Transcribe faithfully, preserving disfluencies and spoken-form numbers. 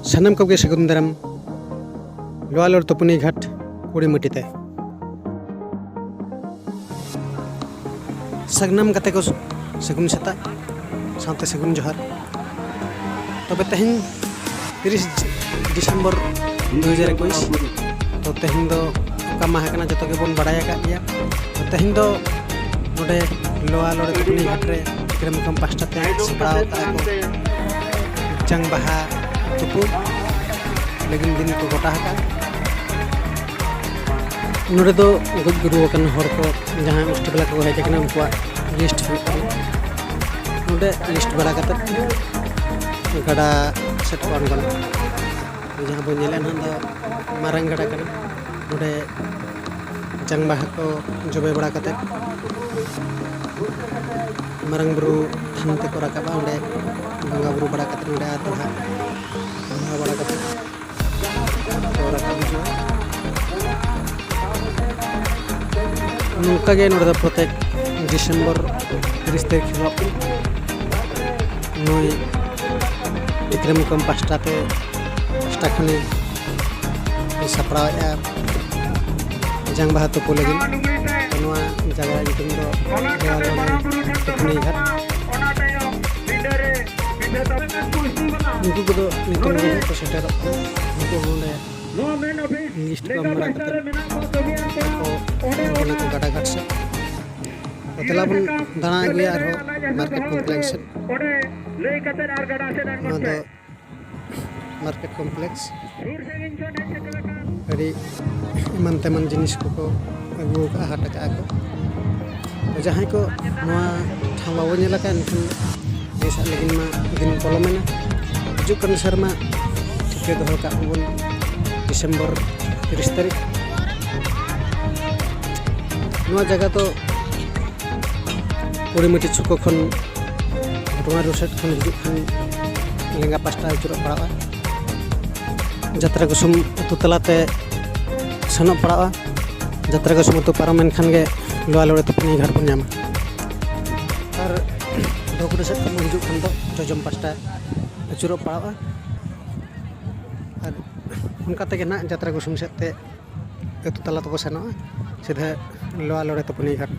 ᱥᱟᱱᱟᱢ ᱠᱚᱜᱮ ᱥᱟᱹᱜᱩᱱ ᱫᱟᱨᱟᱢ ᱞᱳᱣᱟ ᱞᱳᱣᱟᱨ ᱛᱩᱯᱩᱱᱤ ᱜᱷᱟᱴ ᱠᱩᱲᱤᱢᱟᱹᱴᱤ ᱛᱮ᱾ ᱥᱟᱱᱟᱢ ᱜᱟᱛᱮ ᱠᱚ ᱥᱟᱹᱜᱩᱱ ᱥᱮᱛᱟᱜ ᱥᱟᱶᱛᱮ ᱥᱟᱹᱜᱩᱱ ᱡᱚᱦᱟᱨ᱾ ᱛᱚᱵᱮ ᱛᱮᱦᱮᱧ ᱛᱤᱨᱤᱥ ᱰᱤᱥᱮᱢᱵᱚᱨ ᱫᱩ ᱦᱟᱡᱟᱨ ᱮᱠᱩᱥ, ᱛᱚ ᱛᱮᱦᱮᱧ ᱫᱚ ᱚᱠᱟ ᱢᱟᱦᱟ ᱠᱟᱱᱟ ᱡᱚᱛᱚ ᱜᱮᱵᱚᱱ ᱵᱟᱲᱟᱭ ᱟᱠᱟᱫ ᱜᱮᱭᱟ᱾ ᱛᱚ ᱛᱮᱦᱮᱧ ᱫᱚ ᱱᱚᱰᱮ ᱞᱳᱣᱟ ᱞᱳᱣᱟᱨ ᱛᱩᱯᱩᱱᱤ ᱜᱷᱟᱴ ᱨᱮ ᱛᱤᱠᱨᱟᱹ ᱢᱩᱠᱟᱢ ᱯᱟᱥᱴᱟ ᱛᱮ ᱥᱟᱯᱲᱟᱣ ᱟᱠᱟᱫᱼᱟ ᱠᱚ ᱡᱟᱝ ᱵᱟᱦᱟ ᱛᱩᱯᱩ ᱞᱟᱹᱜᱤᱫ ᱫᱤᱱ ᱠᱚ ᱜᱚᱴᱟ ᱟᱠᱟᱫᱼᱟ᱾ ᱱᱚᱰᱮ ᱫᱚ ᱜᱚᱡ ᱜᱩᱨᱩ ᱟᱠᱟᱱ ᱦᱚᱲ ᱠᱚ ᱡᱟᱦᱟᱸᱭ ᱚᱥᱴᱚ ᱵᱮᱞᱟ ᱠᱚ ᱦᱮᱡ ᱟᱠᱟᱱᱟ, ᱩᱱᱠᱩᱣᱟᱜ ᱞᱤᱥᱴ ᱦᱩᱭᱩᱜ ᱠᱟᱱᱟ᱾ ᱱᱚᱰᱮ ᱞᱤᱥᱴ ᱵᱟᱲᱟ ᱠᱟᱛᱮ ᱜᱟᱰᱟ ᱥᱮᱫ ᱠᱚ ᱟᱬᱜᱚᱱᱟ᱾ ᱡᱟᱦᱟᱸ ᱵᱚᱱ ᱧᱮᱞᱮᱫ ᱱᱟᱦᱟᱜ ᱫᱚ ᱢᱟᱨᱟᱝ ᱜᱟᱰᱟ ᱠᱟᱱᱟ᱾ ᱱᱚᱰᱮ ᱡᱟᱝ ᱵᱟᱦᱟ ᱠᱚ ᱡᱚᱵᱮ ᱵᱟᱲᱟ ᱠᱟᱛᱮ ᱢᱟᱨᱟᱝ ᱵᱩᱨᱩ ᱛᱷᱟᱱ ᱛᱮᱠᱚ ᱨᱟᱠᱟᱵᱼᱟ᱾ ᱚᱸᱰᱮ ᱵᱚᱸᱜᱟ ᱵᱩᱨᱩ ᱵᱟᱲᱟ ᱠᱟᱛᱮ ᱱᱚᱰᱮ ᱟᱨ ᱫᱚᱦᱲᱟ ᱵᱚᱸᱜᱟ ᱵᱟᱲᱟ ᱠᱟᱛᱮ ᱠᱚ ᱨᱟᱠᱟᱵ ᱦᱤᱡᱩᱜᱼᱟ᱾ ᱱᱚᱝᱠᱟ ᱜᱮ ᱱᱚᱰᱮ ᱫᱚ ᱯᱨᱚᱛᱮᱠ ᱰᱤᱥᱮᱢᱵᱚᱨ ᱛᱤᱨᱤᱥ ᱛᱟᱹᱨᱤᱠᱷ ᱦᱤᱞᱳᱜ ᱱᱩᱭ ᱛᱤᱠᱨᱟᱹ ᱢᱩᱠᱟᱢ ᱯᱟᱥᱴᱟ ᱛᱮ, ᱯᱟᱥᱴᱟ ᱠᱷᱚᱱᱮ ᱥᱟᱯᱲᱟᱣᱮᱫᱼᱟ ᱡᱟᱝ ᱵᱟᱦᱟ ᱛᱩᱯᱩ ᱞᱟᱹᱜᱤᱫ᱾ ᱱᱚᱣᱟ ᱡᱟᱭᱜᱟ ᱧᱩᱛᱩᱢ ᱫᱚ ᱞᱳᱣᱟ ᱞᱳᱣᱟᱨ ᱛᱩᱯᱩᱱᱤ ᱜᱷᱟᱴ᱾ ᱩᱱᱠᱩ ᱠᱚᱫᱚ ᱱᱤᱛᱚᱝ ᱜᱮ ᱠᱚ ᱥᱮᱴᱮᱨᱚᱜ ᱠᱟᱱᱟ᱾ ᱩᱱᱠᱩ ᱦᱚᱸ ᱱᱚᱰᱮ ᱞᱤᱥᱴ ᱠᱚ ᱮᱢ ᱵᱟᱲᱟ ᱠᱟᱛᱮ ᱟᱠᱚ ᱚᱱᱟ ᱠᱚ ᱜᱟᱰᱟ ᱜᱷᱟᱴ ᱥᱮᱫ᱾ ᱛᱚ ᱫᱮᱞᱟ ᱵᱚᱱ ᱫᱟᱬᱟ ᱟᱹᱜᱩᱭᱟ ᱟᱨᱦᱚᱸ ᱢᱟᱨᱠᱮᱴ ᱠᱚᱢᱯᱞᱮᱠᱥ ᱥᱮᱫ᱾ ᱱᱚᱣᱟ ᱫᱚ ᱢᱟᱨᱠᱮᱴ ᱠᱚᱢᱯᱞᱮᱠᱥ᱾ ᱟᱹᱰᱤ ᱮᱢᱟᱱ ᱛᱮᱢᱟᱱ ᱡᱤᱱᱤᱥ ᱠᱚᱠᱚ ᱟᱹᱜᱩ ᱟᱠᱟᱫᱼᱟ, ᱦᱟᱴ ᱟᱠᱟᱫᱼᱟ ᱠᱚ᱾ ᱛᱚ ᱡᱟᱦᱟᱸᱭ ᱠᱚ ᱱᱚᱣᱟ ᱴᱷᱟᱶ ᱵᱟᱵᱚ ᱧᱮᱞ ᱟᱠᱟᱫᱼᱟ, ᱮᱱᱠᱷᱟᱱ ᱱᱤᱭᱟᱹ ᱥᱟᱜ ᱞᱟᱹᱜᱤᱫ ᱢᱟ ᱫᱤᱱ ᱯᱚᱞᱚᱢᱮᱱᱟ᱾ ᱦᱤᱡᱩᱜ ᱠᱟᱱ ᱥᱮᱨᱢᱟ ᱴᱷᱤᱠᱟᱹ ᱫᱚᱦᱚ ᱠᱟᱜ ᱵᱚᱱ ᱰᱤᱥᱮᱢᱵᱚᱨ ᱛᱤᱨᱤᱥ ᱛᱟᱹᱨᱤᱠᱷ᱾ ᱱᱚᱣᱟ ᱡᱟᱭᱜᱟ ᱫᱚ ᱠᱩᱲᱤᱢᱟᱹᱴᱤ ᱪᱷᱩᱠᱚ ᱠᱷᱚᱱ ᱜᱷᱚᱴᱚᱣᱟᱱ ᱨᱳᱰ ᱥᱟᱭᱤᱰ ᱠᱷᱚᱱ ᱦᱤᱡᱩᱜ ᱠᱷᱟᱱ ᱞᱮᱸᱜᱟ ᱯᱟᱥᱴᱟ ᱟᱹᱪᱩᱨᱚᱜ ᱯᱟᱲᱟᱜᱼᱟ᱾ ᱡᱟᱛᱨᱟ ᱠᱩᱥᱩᱢ ᱟᱹᱛᱩ ᱛᱟᱞᱟᱛᱮ ᱥᱮᱱᱚᱜ ᱯᱟᱲᱟᱜᱼᱟ᱾ ᱡᱟᱛᱨᱟ ᱠᱩᱥᱩᱢ ᱟᱹᱛᱩ ᱯᱟᱨᱚᱢ ᱮᱱ ᱠᱷᱟᱱ ᱜᱮ ᱞᱳᱣᱟ ᱞᱳᱣᱟᱨ ᱛᱩᱯᱩᱱᱤ ᱜᱷᱟᱴ ᱵᱚᱱ ᱧᱟᱢᱟ᱾ ᱟᱨ ᱫᱚᱠᱷᱤᱱ ᱥᱮᱫ ᱠᱷᱚᱱ ᱵᱚᱱ ᱦᱤᱡᱩᱜ ᱠᱷᱟᱱ ᱫᱚ ᱡᱚᱡᱚᱢ ᱯᱟᱥᱴᱟ ᱟᱹᱪᱩᱨᱚᱜ ᱯᱟᱲᱟᱜᱼᱟ᱾ ᱚᱱᱠᱟ ᱛᱮᱜᱮ ᱱᱟᱜ ᱡᱟᱛᱨᱟ ᱜᱩᱥᱩᱢ ᱥᱮᱫ ᱛᱮ ᱟᱹᱛᱩ ᱛᱟᱞᱟ ᱛᱮᱵᱚ ᱥᱮᱱᱚᱜᱼᱟ, ᱥᱤᱫᱷᱟᱹ ᱞᱳᱣᱟᱨ ᱞᱚᱲᱮ ᱛᱟᱹᱯᱩᱱᱤ ᱜᱷᱟᱴ᱾